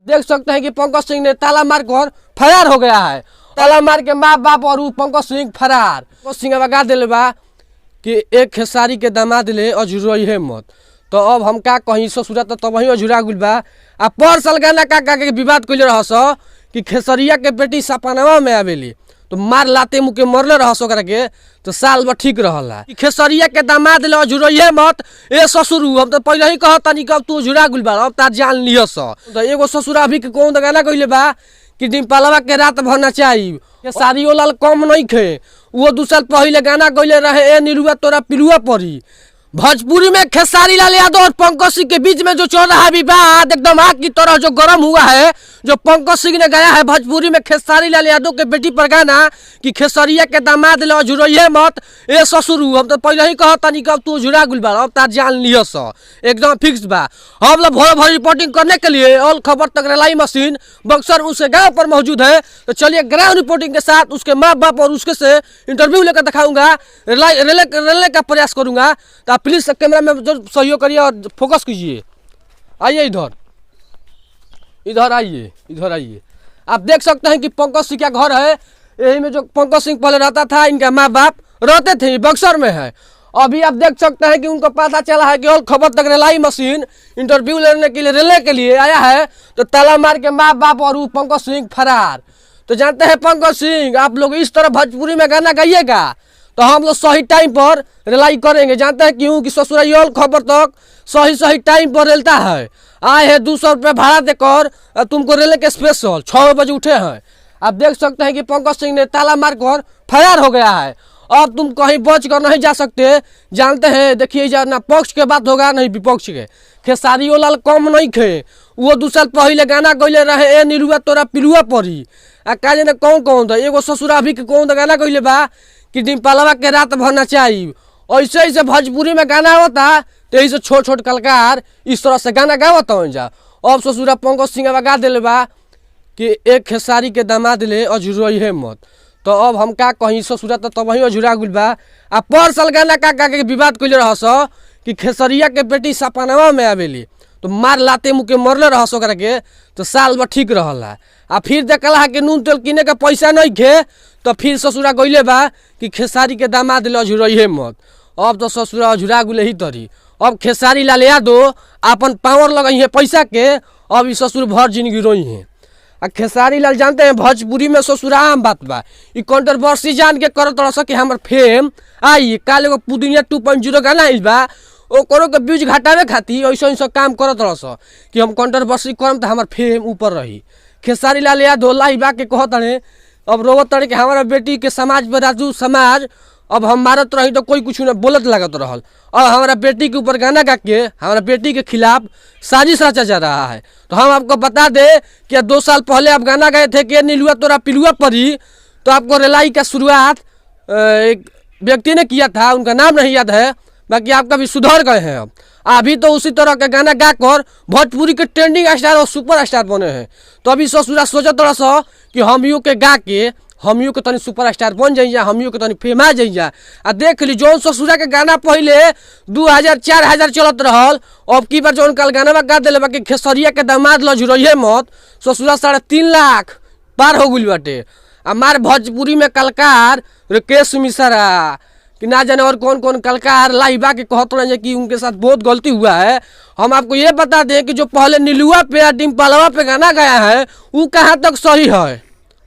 देख सकते हैं कि पंकज सिंह ने ताला मार कर फरार हो गया है। ताला मार के माँ बाप और उ पंकज सिंह फरार। पंकज सिंह अब गा दिले बा कि एक खेसारी के दामाद ले अझुरइहे मत। तो अब हम का कहीं, ससुरा तो तबही अझुरा गुल बा। आ पर साल गाना का का के विवाद कइले रहस कि खेसरिया के बेटी सपनवा में आवेली तो मार लाते मुके मरले रहस ओकरा के, तो साल भर ठीक रहला। कि खेसरिया के दामाद ले अझुरइहे मत ए ससुर, हम तो पहले ही कहत तनी कि अब तू अझुरा गुल बा, अब तार जान लिहस। तो एगो ससुर अभी के कौन गाना कइले बा कि डिम्पलवा के रात भर नचाई, खेसारियो लाल कम नहीं खे, वो 2 साल पहले गाना गइले रहे ए निरुआ तोरा पिलुआ पड़ी। भोजपुरी में खेसारी लाल यादव और पंकज सिंह के बीच में जो चल रहा है विवाद एकदम आग की तरह जो गर्म हुआ है, जो पंकज सिंह ने गाया है भोजपुरी में खेसारी लाल यादव के बेटी पर गाना कि खेसरिया के दामाद ले अझुरइहे मत ए ससुर, हम तो पहले ही कहत तनी कि अब तू अझुरा गुल बा, अब तार जान लिहस, एकदम फिक्स बा। हम लोग भोर भोर रिपोर्टिंग करने के लिए ऑल खबर तक रेलाई मशीन बक्सर उसके गाँव पर मौजूद है। तो चलिए ग्राउंड रिपोर्टिंग के साथ उसके माँ बाप और उसके से इंटरव्यू लेकर दिखाऊंगा, रेले का प्रयास करूंगा। तो आप प्लीज कैमरा में जो सहयोग करिए और फोकस कीजिए। आइए इधर, इधर आइए, इधर आइए। आप देख सकते हैं कि पंकज सिंह का घर है, यही में जो पंकज सिंह पहले रहता था, इनका माँ बाप रहते थे, बक्सर में है। अभी आप देख सकते हैं कि उनको पता चला है कि और खबर तक रेलाई मशीन इंटरव्यू लेने के लिए रेले के लिए आया है, तो ताला मार के माँ बाप और वो पंकज सिंह फरार। तो जानते हैं पंकज सिंह, आप लोग इस तरह भोजपुरी में गाना गाइएगा तो हम लोग सही टाइम पर रिलाई करेंगे। जानते हैं क्यों कि ससुराल खबर तक सही सही टाइम पर रेलता है। आए हैं 200 रुपये भाड़ा देकर तुमको रेले के स्पेशल 6 बजे उठे हैं। आप देख सकते हैं कि पंकज सिंह ने ताला मार कर फरार हो गया है। अब तुम कहीं बच कर नहीं जा सकते। जानते हैं, देखिए जा ना पक्ष के बात होगा नहीं विपक्ष के। खेसारियो लाल कम नहीं खे, वो 2 साल पहले गाना गइले रहे ए निरुआ तोरा पिलुआ पड़ी। आ का जाने कौन कौन था, एगो ससुरा अभी के कौन गाना गइले बा कि डिम्पलवा के रात भर नचाई। ऐसे ऐसे भोजपुरी में गाना होता तो ऐसे छोट छोट कलाकार इस तरह से गाना गावत हो जा। अब ससुरा पंकज सिंह गा दिले बा कि एक खेसारी के दामाद ले अझुरइहे मत। तो अब हम का कहीं, ससुरा तो तबही अझुरा गुल बा। आ पर साल गाना का का के विवाद कइले रहस कि खेसरिया के बेटी सपनवा में आवेली तो मार लाते मुके मरले रहस ओकरा के, तो साल भर ठीक रहला। आ फिर देखला कि नून तेल किने के पैसा नहीं खे, तो फिर ससुरा गइले बा कि खेसारी के दामाद ले अझुरइहे मत। अब तो ससुरा अझुरा गुले ही तरी। अब खेसारी लाल यादव अपन पावर लगई है पैसा के, अब ई ससुर भर जिंदगी रोई है। आ खेसारी लाल जानते हैं भोजपुरी में ससुरा आम बात बा, ई कंट्रोवर्सी जान के करत रह सके हमर फेम आई। काल एगो पुदीना 2.0 गाना आइल बा, ओकरो के व्यूज घटावे खातिर ऐसा ऐसा काम करत रह स कि हम कंट्रोवर्सी करम तो हमार फेम ऊपर रही। खेसारी लाल यादव लाई बा के कहत रहे, अब रोवत रहे कि हमारा बेटी के समाज पर राजू समाज अब हम मारत रही तो कोई कुछ न बोलत लागत रहल। और हमारा बेटी के ऊपर गाना गा के हमारा बेटी के खिलाफ साजिश रचा जा रहा है। तो हम आपको बता दें कि 2 साल पहले आप गाना गाए थे कि नीलुआ तोरा पिलुआ पड़ी, तो आपको रेलाई का शुरुआत एक व्यक्ति ने किया था, उनका नाम नहीं याद है, बाकी आपका भी सुधर गए हैं। अब अभी तो उसी तरह के गाना गाकर भोजपुरी के ट्रेंडिंग स्टार और सुपर स्टार बने हैं। तो अभी ससुरा सोचत रह स कि हमियों के गा के हमियों के तनी सुपर स्टार बन जाइया, हमियों के तनी फेमा जाइया। आ देख ली जौन ससुरा के गाना पहले 2000 4000 चलत रहल, अब की बार जौन कल गाना गा दिले बाकी खेसरिया के दामाद लझुरइहे मत, ससुरा 3.5 लाख पार हो गइल बाटे। आ मार भोजपुरी में कलाकार राकेश मिश्रा कि ना जाने और कौन कौन कलाकार लाइबा के कहत रहे कि उनके साथ बहुत गलती हुआ है। हम आपको ये बता दें कि जो पहले नीलुआ पे या डिम्पलवा पे गाना गाया है वो कहाँ तक सही है,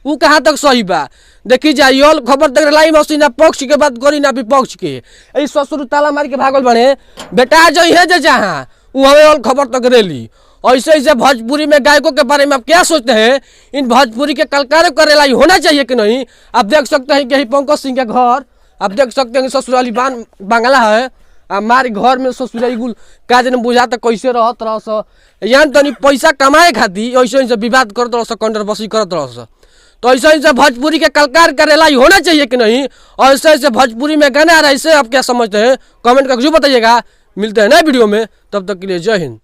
वो कहाँ तक सही बा। देखी जाइए ऑल खबर तक लाई मशीन ना पक्ष के बात करी ना विपक्ष के। ऐ ससुर ताला मार के भागल बने बेटा जो है जे जहाँ वो हमें ऑल खबर तक रेली। ऐसे ऐसे भोजपुरी में गायकों के बारे में आप क्या सोचते हैं, इन भोजपुरी के कलाकारों का रेलाई होना चाहिए कि नहीं। आप देख सकते हैं कि यही पंकज सिंह के घर, आप देख सकते हैं कि ससुराली बान बंगला है। हमारे घर में ससुराली गुल का जन बुझाता कैसे रहत रहस, यान तनी पैसा कमाए खातिर ऐसे ऐसे विवाद करत रहस, कंट्रोवर्सी करत रहस। तो ऐसे ऐसे भोजपुरी के कलाकार का रेलाई होना चाहिए कि नहीं, और ऐसे ऐसे भोजपुरी में गाना आ रहा है, इसे आप क्या समझते हैं कमेंट करके जरूर बताइएगा। मिलते हैं नए वीडियो में, तब तक के लिए जय हिंद।